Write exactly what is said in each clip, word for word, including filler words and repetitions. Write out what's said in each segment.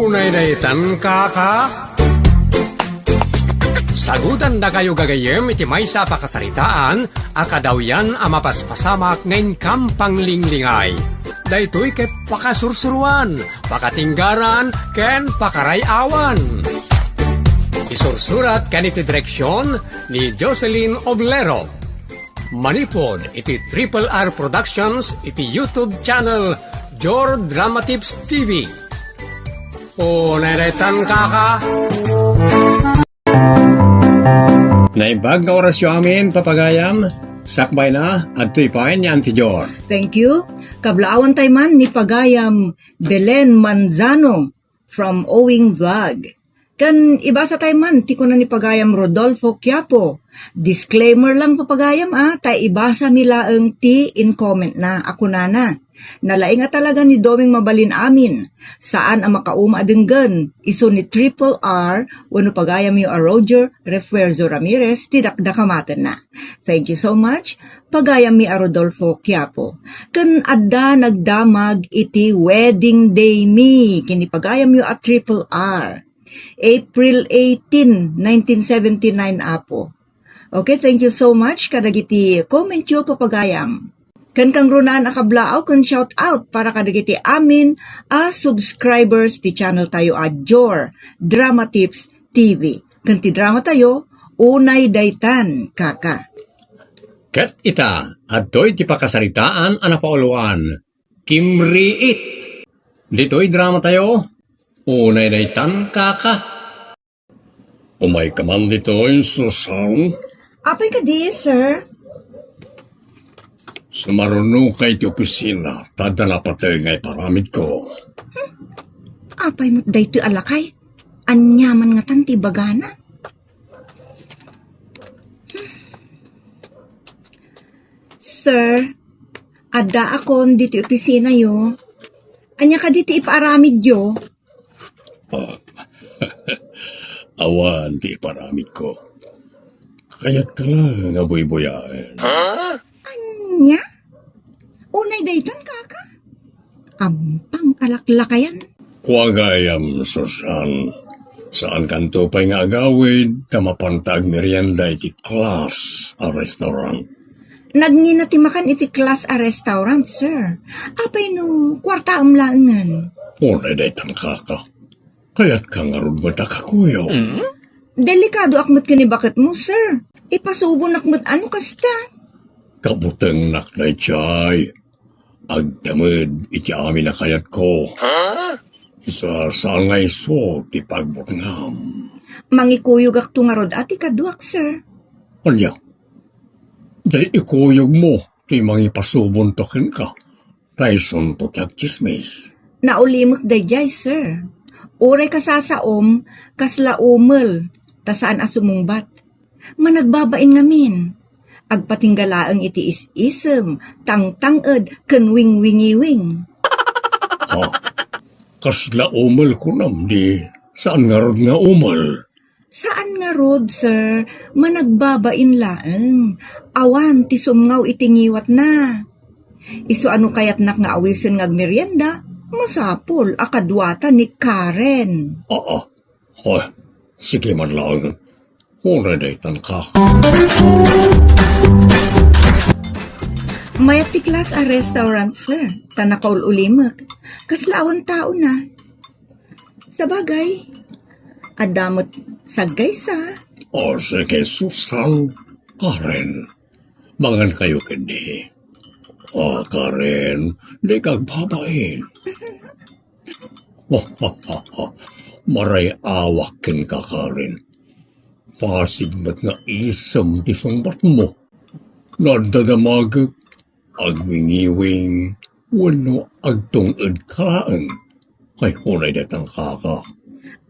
Unay daytan, kaka? Sagutandakayo gagayyem iti maysa a pakasaritaan a kadawyan a mapaspasamak nga inkam panglinglingay. Daytoy ket pakasursuruan, pakatinggaran, ken pakaray-awan. Isursurat ken iti direksyon ni Jocelyn Oblero. Manipud iti Triple R Productions iti YouTube channel Jor Drama Tips T V. Unay daytan, kaka? Naimbag nga orasyo amin, papagayam. Sakbay na, adtoy pay ni Auntie Jor. Thank you. Kablaawan tay man ni pagayam Belen Manzano from Owing Vlog. Ken ibasa tay man ti kuna ni pagayam Rodolfo Quiapo. Disclaimer lang, papagayam, a, ta ibasa mi laeng ti in-comment na a kunana. Nalaing a talaga ni Doming mabalin amin. Saan a makauma a denggen isu ni Triple R wenno pagayamyo a Roger Refuerzo Ramirez ti dakdakamatenna. Thank you so much, pagayammi a Rodolfo Quiapo. Ken adda nagdamag iti wedding day mi ken ni pagayamyo a Triple R. April eighteen, nineteen seventy-nine, apo. Okay, thank you so much kadagiti commentyo, papagayam. Ken kangrunaan a kablaaw ken shout out para kadagiti amin a subscribers ti channel tayo a Jor Drama Tips T V. Ken ti drama tayo, Unay Daytan, kaka. Ket ita, adtoy ti pakasaritaan a napauluan, Kimriit. Ditoy drama tayo, Unay Daytan, kaka. Umayka man ditoy, Susan. Apay kadi, sir? Sumarunoka iti opisina, ta adda napateg nga iparamidko. Apay met daytoy a lakay? Aniaman ngatan ti ibagana? Sir, addaakon ditoy opisinayo. Ania kadi ti ipaaramidyo? Ah, awan ti iparamidko. Kayatka laeng a buybuyaen. Ania? Unay daytan, kaka? Ampang a laklakayan. Kua gayam, Susan. Saankanto pay nga agawid ta mapanta agmerienda iti Class a restaurant. Nagngina ti makan iti Class a restaurant, sir. Apay no kuartaem laengen? Unay daytan, kaka. Kayatka ngarud met a kakuyog? Delikadoak met ken ni baketmo, sir. Ipasubonak met a no kasta. Kabutengnak daydiay. Agtemed iti amin a kayatko. Isu a saan nga isu ti pagbutngam. Mangikuyogakto ngarud a ti kaduak, sir. Ania? Diay ikuyogmo ti mangipasubonto kenka. Ta isunto ti agtsismis. Naulimek daydiay, sir. Uray kasasaom, kasla umel, ta saan a sumungbat. Managbabain ngamin. Agpatingga laeng iti is-isem, tangtang-ed, ken wingwingiwing. Ha? Kasla umel kunam di saan ngarud nga umel? Saan ngarud, sir, managbabain laeng. Awan ti sumngaw iti ngiwatna. Isu a no kayatnak nga awisen nga agmerienda, masapul a kaduata ni Karen. Aa, Hoy, sige man laeng. Uray daytan, kaka. Mayat ti Class a restaurant, sir. Ta nakaul-ulimek. Kasla awan tao na. Sabagay, adda met saggaysa. O, sige, Susan, Karen. Mangankayo ketdi. Ah, Karen, dika agbabain. Maray-awak kenka, Karen. Pasig met nga isem ti sungbatmo. Nadadamagek, agwingiwing, wenno agtung-edka laeng. Ay, uray daytan, kaka.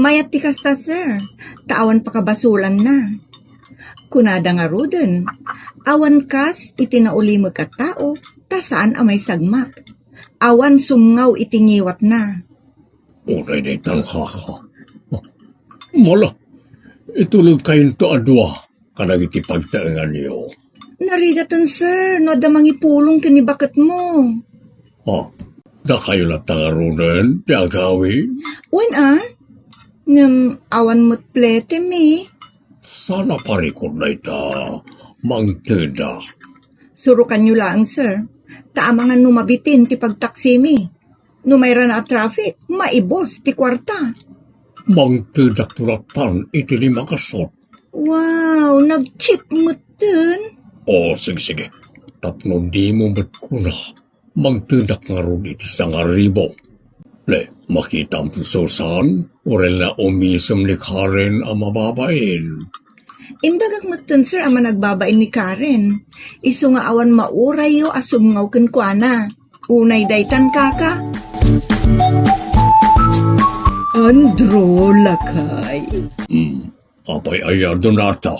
Mayat ti kasta, sir, ta awan pakabasolanna. Kunada ngaruden, awan kas iti naulimek a tao, ta saan a maisagmak. Awan sumngaw iti ngiwatna. Uray daytan, kaka. Mala, itulodkayonto a dua kadagiti pagtaenganyo. Narigaten, sir, no adda mangipulong ken ni baketmo. Ah, Dakayo latta ngaruden ti agawid? Wen a, ngem awan met plete mi. Saan a parikut dayta, mangtedak. Surokanyo laeng, sir. Ta amangan no mabitin ti pagtaksimi. No mairana a traffic, maibus ti kuarta. Mangtedak to lattan iti lima gasut. Wow, nag-cheap metten. O, sige, sige. Tapno dimo met kuna, mangtedak ngarud iti sangaribu. Ne, makitam ti Susan, uray la umisem ni Karen a mababain. Imbagak metten, sir, a managbabain ni Karen. Isu nga awan maurayyo a sumngaw kenkuana. Unay daytan, kaka. Andrew, lakay. Hmm. Apay aya, Donata?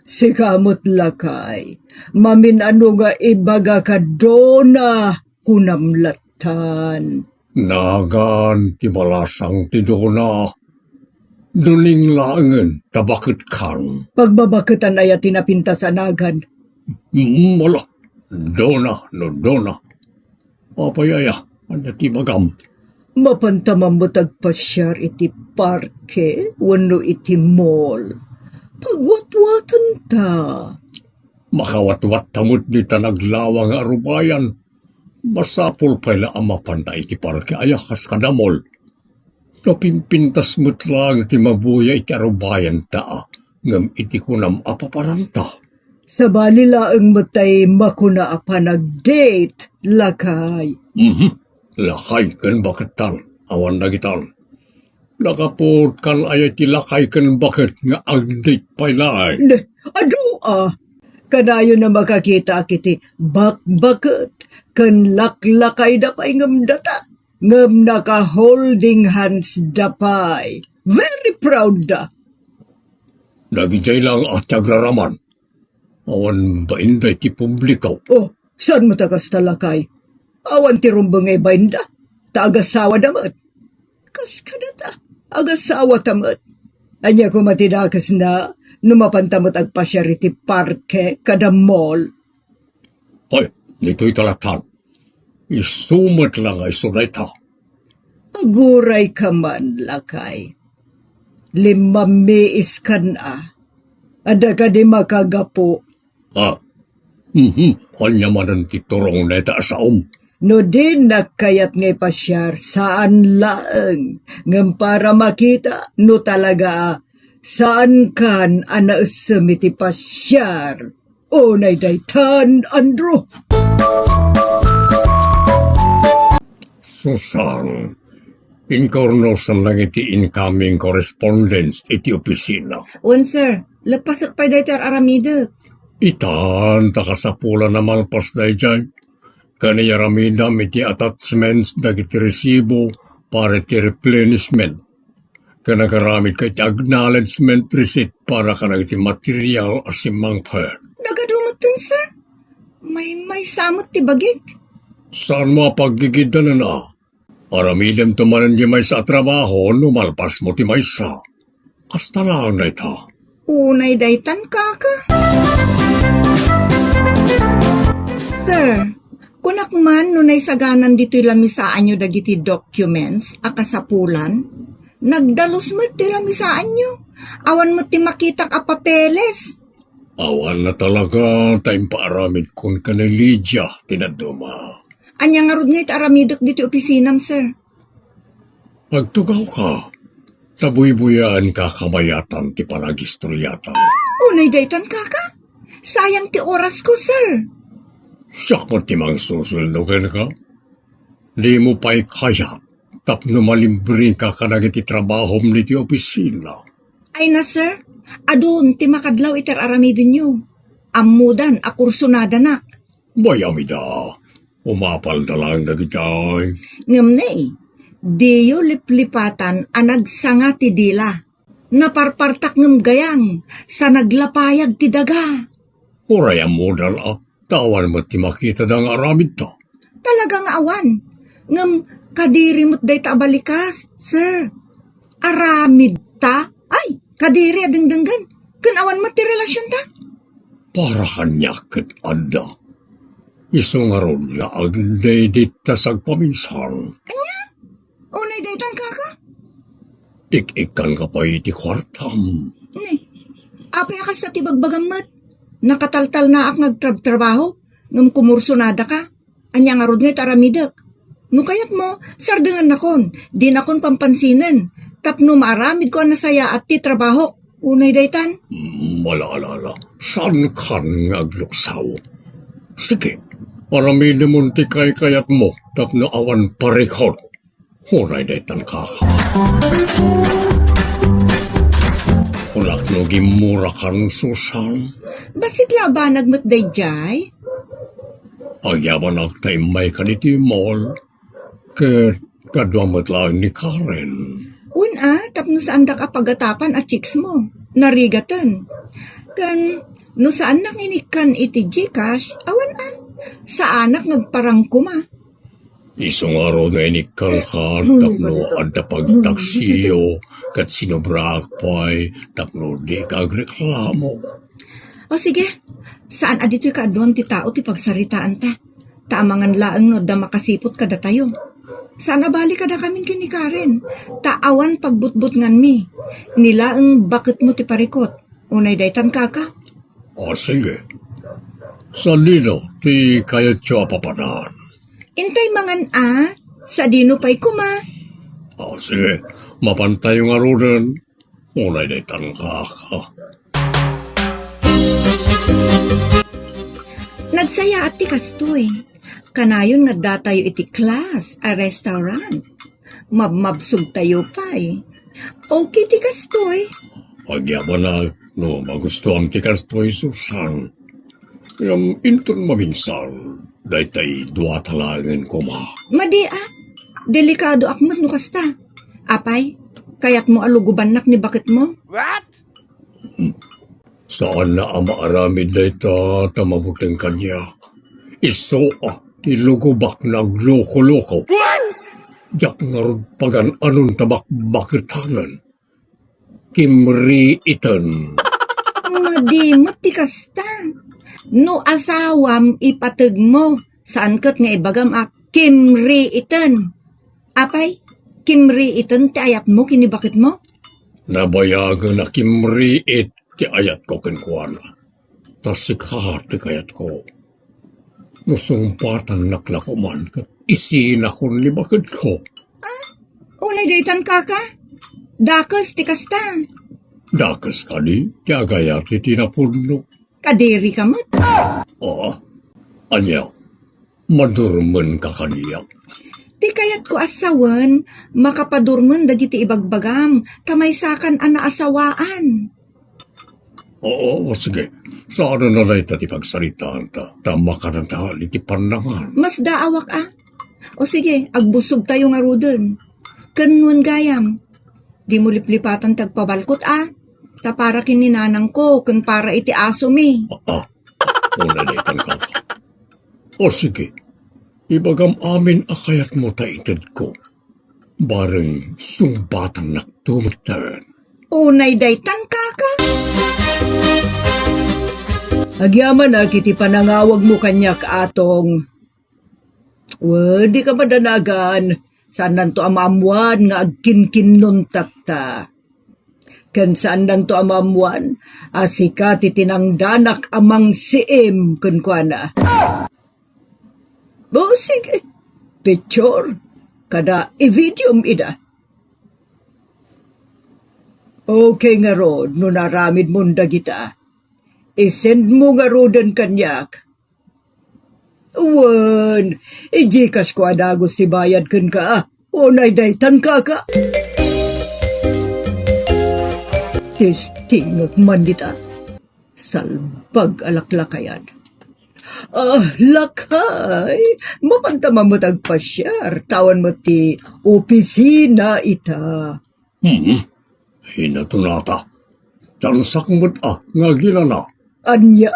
Sika met, lakay. Mamin-ano nga ibaga kad Dona, kunam lattan. Nagan ti balasang ti Dona. Duning laengen ta baketkan. Pagbabaketan aya ti napintas a nagan? Mm, ala, Dona no Dona. Apay aya, ania ti ibagam? Mapanta man met agpasiar iti parke wenno iti mall. Pagwatwatenta. Makawatwatta met dita naglawa nga arubayan. Masapul pay la a mapanta iti parke aya kas kada mall. Napimpintas met laeng ti mabuya iti arubayanta, ngem iti kunam a paparanta. Sabali laeng met tay makuna a panag-date, lakay. Mhm. Lakay ken bakettan, awan dagitan. Nakapudkan aya ti lakay ken baket nga ag-date pay laeng? Ne, adu a. Kanayon a makakitaak iti bakbaket ken laklakayda pay ngem data. Ngem naka-holding hands da pay. Very proud da. Dagidiay lang a ti agraraman. Awan bainda iti publiko. Oh, saan met a kasta, lakay? Awan ti rumbeng nga ibainda. Ta agasawada met. Kas kadata, agasawata met. Ania koma ti dakesna no mapanta met agpasiar iti parke kada mall? Ay, ditoy talatan. Isu met la nga isu dayta. Agurayka man, lakay. Limmammiiskan a. Adda kadi makagapu? Ah. Mhm. Ania manen ti turong dayta a saom? No dinak kayat nga ipasiar, saan laeng. Ngem para makita no talaga a saankan a naessem iti pasiar. Unay daytan, Andrew. Susan, inka urnosen lang iti incoming correspondence iti opisina. Wen, sir. Leppasek pay daytoy ar-aramidek. Itan, ta kasapulan a malpas daydiay. Ken iyaramidam iti attachments dagiti resibo para iti replenishment. Ken agaramidka iti acknowledgement receipt para kadagiti material a simmangpet. Nagadu metten, sir. Maymaysa met ti bagik. Saanmo a paggigidanen a? Aramidemto manen ti maysa a trabaho no malpasmo ti maysa. Kasta laeng dayta. Unay daytan, kaka. Sir, kunak man no naisaganan ditoy lamisaanyo dagiti documents a kasapulan, nagdalus met ti lamisaanyo. Awan met ti makitak a papeles. Awan na talaga ta impaaramidkon ken ni Lydia ti dadduma. Ania ngarud ngay ti aramidek ditoy opisinam, sir? Agtugawka, ta buybuyaenka kabayatan ti panagistoriata. Unay daytan, kaka? Sayang ti orasko, sir. Siak met ti mangsusueldo kenka. Dimo pay kayat tapno malibreka kadagiti trabahom ditoy opisina. Ay na, sir. Adun ti makadlaw iti ar-aramidenyo. Ammodan a kursonadanak. Mayam ida. Umapalda laeng dagitoy. Ngem ne, diyo liplipatan a nagsanga ti dila. Naparpartak ngem gayam, sa naglapayag ti daga. Uray ammodan a, ta awan met ti makitada nga aramidta. Talaga nga awan. Ngem kadiri met dayta a balikas, sir. Aramidta? Ay, kadiri a dengdenggen. Ken awan met ti relasionta. Para kaniak ket adda. Isu ngarud nga agdayditta sagpaminsan. Ania? Unay daytan, kaka? Ik-ikkanka pay iti kuartam. Ni, apay a kasta ti bagbagam met? Nakataltalnaak nga agtrabtrabaho, ngem kumursunadaka. Ania ngarud nga iti aramidek? No kayatmo, sardengannakon, dinakon pampansinen, tapno maaramidko a nasayaat ti trabahok. Unay daytan? Mm, ala, ala, ala. Saankan nga agluksaw. Sige, aramidemon ti kaykayatmo tapno awan parikut. Unay daytan, kaka. Kunak no gimmurakan, Susan. Bassit la a banag met daydiay? Agyamanak ta immayka ditoy mall. Ket kadua met laeng ni Karen. Wen a, tapno saandak a pagatapan a chicks mo. Narigaten. Ken no saannak inikkan iti GCash, awan a. Saanak nga agparang koma. Isu ngarud nga inikkanka tapno adda pagtaksiyo, ket sinobraak pay tapno dika agreklamo. O sige, saan a ditoy kaaduan ti tao ti pagsaritaanta. Ta amangan laeng no adda makasiput kadatayo. Saan a bali kadakamin ken ni Karen, ta awan pagbutbutnganmi. Ni laeng baketmo ti parikut. Unay daytan, kaka? O, sige. Sadino ti kayatyo a papanan? Intay mangan a, sadino pay koma. O, sige. Mapantayo ngaruden. Unay daytan, kaka. Nagsayaat ti kastoy. Kanayon nga addatayo iti class a restaurant. Mabmabsogtayo pay. Okay ti kastoy. Agyamanak no magustuam ti kastoy, Susan. Ngem inton maminsan, daytay duata laengen koma. Madi a, delikadoak met no kasta. Apay, kayatmo a lugobannak ni baketmo? What? Saan a maaramid dayta ta mabuteng kaniak. Isu a ti lugobak nga aglukoloko. Diak ngarud pagan-anon ta bakbaketanen. Kimriiten. Madi met ti kasta. No asawam, ipategmo. Saan ket nga ibagam a kimriiten. Apay, kimriiten ti ayatmo ken ni baketmo? Nabayagen a kimriit ti ayatko kenkuana. Ta sika ti kayatko. No sungbatannak la koman ket isinakon ni baketko. Ah, unay daytan, kaka? Dakes ti kasta. Dakes kadi ti agayat iti napudno. Kadirika met. Ah, ania? Madurmenka kaniak? Ti kayatko a sawen, makapadurmen dagiti ibagbagam, ta maysakan a naasawaan. Oo, o sige. Saanen a dayta ti pagsaritaanta, ta makananta iti pannangan. Masdaawak a. O sige, agbussogtayo ngaruden. Ken wen gayam, dimo liplipatan ti agpabalkot a. Ta para ken ni nanangko, ken para iti asomi. Ah, ah. Una daytan, kaka. O sige, ibagam amin a kayatmo ta itedko. Bareng sungbatannakto metten. Unay daytan, kaka? Agyamanak iti panangawagmo kaniak, Atong. Wen, dika madanagan. Saannanto a maammoan nga agkinkinnontakta. Ken saannanto a maammoan a sika ti tinangdanak a mangsiim kenkuana. O, sige. Picture, kada i-videom ida. Okay ngarud no naaramidmon dagita. I-sendmo ngaruden kaniak. Wen, i-GCash ko a dagus ti bayad kenka. Unay daytan, kaka. Testingek man dita. Salbag a laklakayan. Ah, lakay, mapanta met agpasiar, ta awan met ti opisina ita. Hmm, inatunata. Tiansak met a nga aginana. Ania?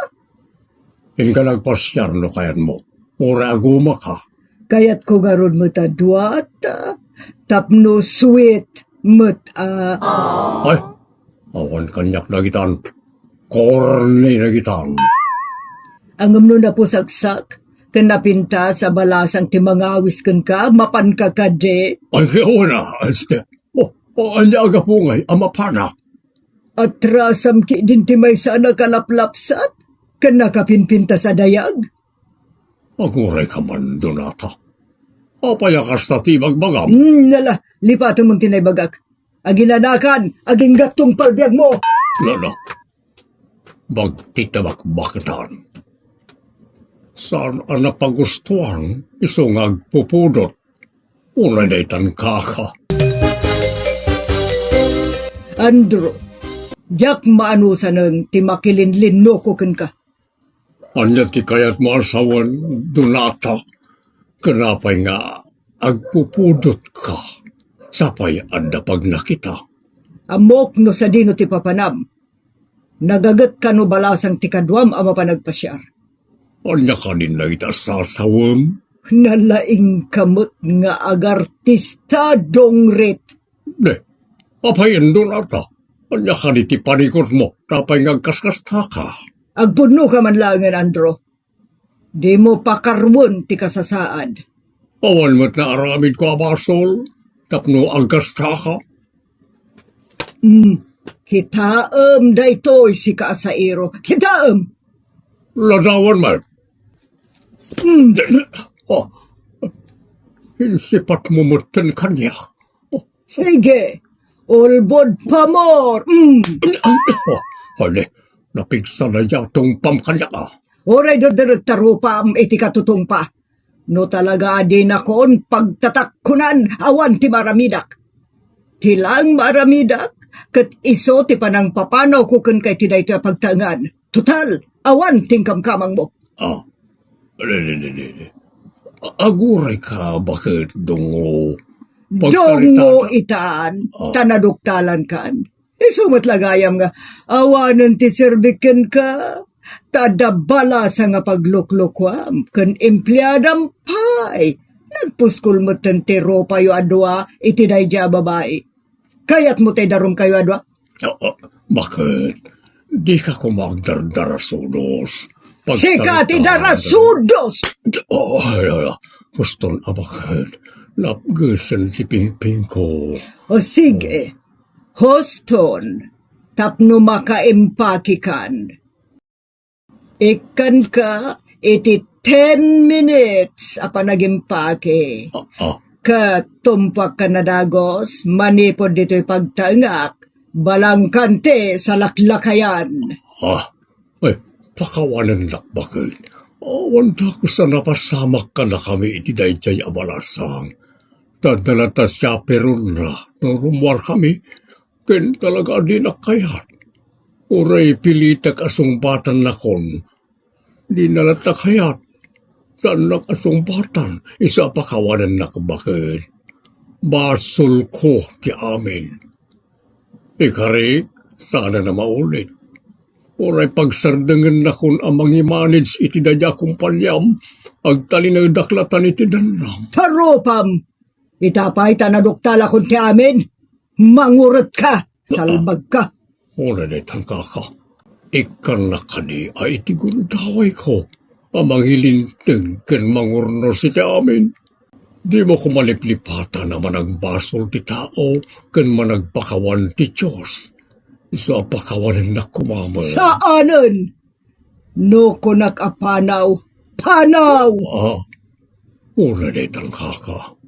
Inka agpasiar no kayatmo. Uray agumaka. Kayatko ngarud met a duata, tapno sweet met a. Ay, awan kaniak dagitan. Corny dagitan. Ngem no napusagsak, Ken napintas a balasang ti mangawis kenka, mapanka kadi? Ay, kaya wana, Esther. Oh, oh, ania a gapu ngay a mapanak? Atrasam ketdin ti maysa a nakalaplapsat ken nakapinpintas a dayag. Agurayka man, Donata. Apay a kasta ti ibagbagam? Hmm, nala, lipatemon ti naibagak. Aginanakan, aginggattong palbiagmo. Nala, bagtit a bakbaketan. Saan a napagustuan, isu nga agpupudot. Uray daytan kaka. Andrew, diak maanusanen ti makilinlinnoko kenka. Ania ti kayatmo a sawen, Donata? Ken apay nga agpupudotka sapay adda pagnakita? Ammok no sadino ti papanam. Nagagetka no balasang ti kaduam a mapan agpasiar. Ania kadin dagita sasawem? Nalaingka met nga agartista, Dongrit. Ne, apay, Donata? Ania kadi ti panigurmo, apay nga agkaskastaka? Agpudnoka man laengen, Andrew. Dimo pakaruen ti kasasaad. Awan met naaramidko a basol tapno agkastaka. Hmm, kitaem daytoy, sika a sairo. Kitaem! Ladawan met. Hmm. Oh, insipatmo metten kaniak. Sige, ulbod pamor. Hmm. Ania, napigsa dayta a tungpam kaniak, a? Uray derderek ta rupam iti katutungpa. No talaga a dinakon pagtatakkonan, awan ti maaramidak. Ti laeng maaramidak, ket isu ti panangpapanawko kenka iti daytoy a pagtaengan. Total, awan ti inkamkamangmo. Ah, ne, ne, ne, ne, ne. A-, agurayka, baket, Dongo? Dongo itan, ah, ta naduktalankan. Isu met la gayam nga awanen ti serbik kenka, ta adda balasang a pagluklukuam ken empleadam pay. Nagpuskol metten ti rupayo a dua iti daydiay a babai. Kayatmo ta idarumkayo a dua? Ah, ah, baket? Dika koma agdardarasudos. Sika ti darasudos! Oh, ay, ay, ay. Huston a baket. Napgesen ti pingpingko. O sige. Huston, tapno makaimpakikan. Ikkanka iti ten minutes a panagimpaki. Ah, ah. Ket tumpuakkan a dagus, manipud ditoy pagtaengak, balangkan ti salaklakayan. Ah, ay, pakawanennak, baket. Awan dagus a napasamak kadakami iti daydiay a balasang. Ta adda latta chaperonna no rummuarkami, ken talaga a dinak kayat. Uray pilitek a sungbatannakon, dina latta kayat. Saannak a sungbatan, isu a pakawanennak, baket. Basolko ti amin. Ikarik, saanen a maulit. Uray pagsardengennakon a mangimanage iti daydiay a kumpaniam, agtalinedak latta iti dannam. Ta rupam! Ita pay ta naduktalakon ti amin, manguretka, salbagka. Uray daytan, kaka. Ikkannak kadi a iti gundawayko a mangilinteg ken mangurnos iti amin. Dimo koma liplipatan a managbasol ti tao ken managpakawan ti Dios. Isu a pakawanennak koma met. Saanen! No kunak a panaw, panaw! Ah, uray daytan, kaka.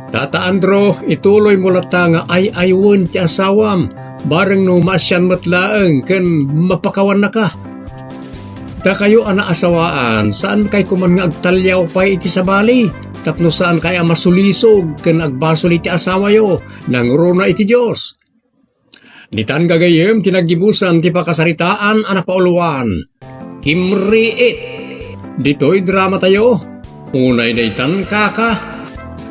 Tata Andro, ituloymo latta nga ay-aywen ti asawam, bareng no maasian met laeng ken mapakawannaka. Dakayo a naasawaan, saankay koman nga agtalliaw pay iti sabali, tapno saankay a masulisog ken agbasol iti asawayo, nangruna iti Dios. Ditan gagayyem ti naggibusan ti pakasaritaan a napauluan, Kimriit. Ditoy dramatayo, unay daytan, kaka.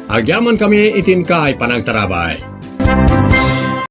Agyamankami iti inkay panangtarabay.